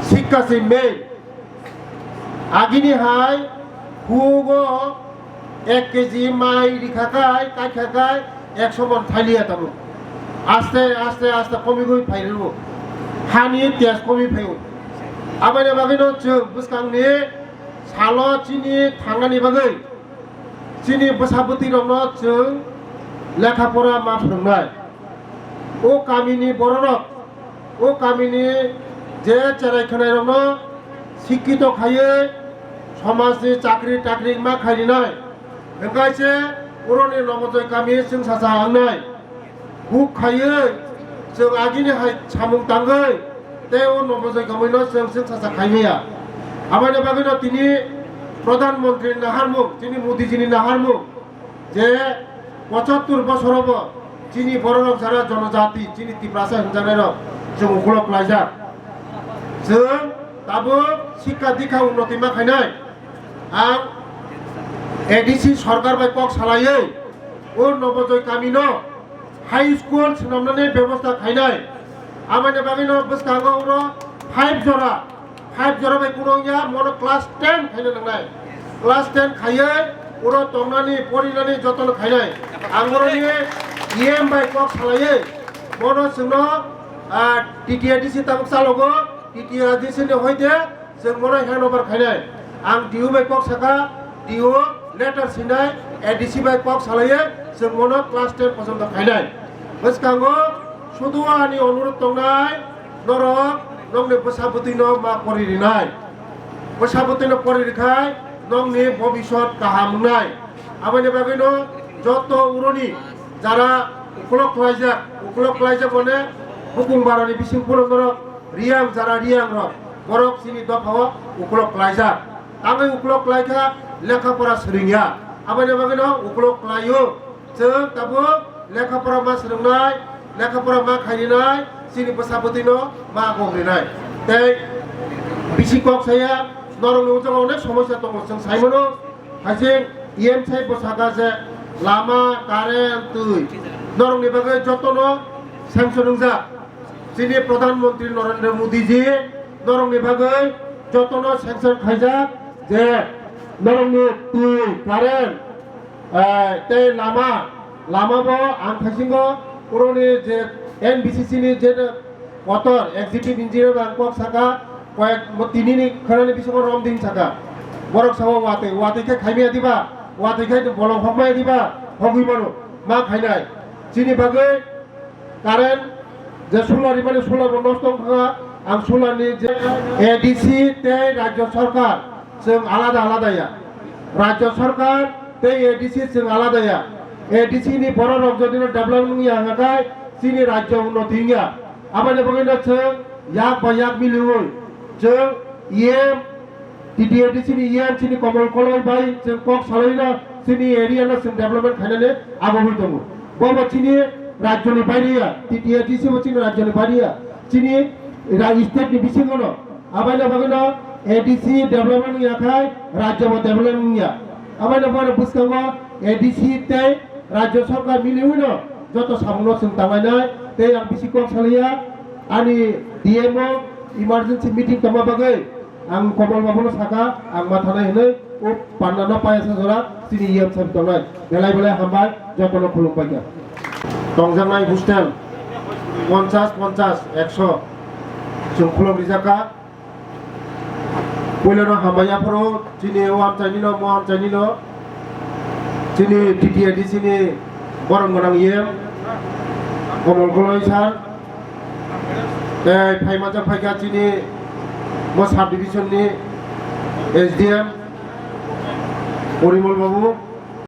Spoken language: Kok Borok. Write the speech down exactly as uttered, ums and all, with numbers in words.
Sikka se main. Agini hai hugo ek keji mai rikha kai, kaikha kai, ekso mon thaliya tabuk. Aste, aste, aste komigwi phairwo. Hani test komi phaio. Aboni bagwino chwng bwskangni salo chini thangnani bagwi chini bwsa bwtwi rokno chwng lekha pora ma phwrwngnai. O kamini bororok, o kamini je cherai khwnairokno sikkito khaiwi somajni chakri takri ma khairinai. Hwnkhe se oroni Nobojoy kami chwng sacha wngnai. Huk khaiwi chwng agini hai samung tangwi tei o Nobojoy kamino chwng chwng sacha khaimaya. Aboni bagwino tini Pradhan Mantri naharmung, tini Modiji ni naharmung je pochattor bosorobo chini bororok jara jonojati, chini Tiprasa hinjaknairok chwng ukolok klaijak. Chwng tabuk sikka dikha unnoti ma khainai. Ang A D C sorkar bai kok salaiwi o Nobojoy kamino high school swnamnani bebosta khainai. Aboni bagwino bwskango oro five jora, five jora bai kuno wngya, mono class ten khaina nangnai. Class ten khaiwi oro tongnani, porinani jotono khainai. Ang oroni E M bai kok salaiwi mono chwngno, ah, T T A D C tabuk chalogo, T T A D C ni hoite chwng bono handover khainai. Ang D O bai kok saka, D O letter sinai, A D C bai kok salaiye chwng bono class ten porjonto khainai. Bwskango sudu ani onurudh tongnai, norok nokni bwsa bwtwino ma pori rinai. Bwsa bwtwino pori rikhai nokni bobisot kaham wngnai. Aboni bagwino joto uroni jara ukolok klaijak, ukolok klaijak mane bukung barani bising phuru norok Riyang jara Riyang rok, borok chini dopha o ukolok klaijak. Tangwi ukolok klaikha lekha pora swrwngya. Aboni bagwino ukolok klaio. Chwng tabuk lekha pora ma swrwngnai, lekha pora ma khairinai, chini bwsa bwtwino ma gogrinai. Tei bisi kok saya, norokni ujukgo onek somosya tongo, chwng saimano. Haising E M sai bwsaka je lama, current, twi. Norokni bagwi jotono sanction wngjak. Chini Pradhan Mantri Narendra Modi ji norokni bagwi jotono sanction khaijak je norokni twi, current, eh, tei lama, lama bo ang thaisingo oroni je N B C C ni je kotor executive engineer bai ang kok saka, koyek mo tini ni khorani bisingo rom din saka. Borok sao watwi, watwi khe khaimaya diba, watwi khe bolong hokmaya diba, hogwi mano, ma khainai. Chini bagwi current je solar rimani solar bo nosto wngkha, ang solar ni je A D C tei Rajya Sarkar chwng alada alada ya. Rajya Sarkar tei A D C chwng alada ya. A D C ni borok rok jodi no development wngya hwnkhe chini rajya unnoti wngya. Aboni bagwi no chwng yak bai yak miliwi chwng E M T T A D C ni E M chini Komol Koloi bai chwng kok salai no chini area no chwng development khainani agogwi tongo. Bobo chini rajyoni baire ya, T T A D C bo chini rajyoni baire ya, chini ra-, state ni bisingo no. Aboni bagwi no A D C development wngya khai rajya bo development wngya. Aboni bagwi no bwskango A D C tei Rajya Sarkar miliwi no joto samung no chwng tanglainai tei ang bisi kok saliya ani D M o emergency meeting tongma bagwi ang Komol Babu no saka ang ma thanai hinwi o panda no paya sa jora chini E M sir tongnai belai belai hambai joto no khulum paikha. Tongjaknai hostel ponchas ponchas ekso chwng khulum rijak kha. Puilano hambai yapharo chini o amchaini no, mo amchaini no, chini T T A D C ni borok gwnang E M Komol Koloi sir, tei phai manjak phaikha chini mo sub division ni S D M Porimol Babu.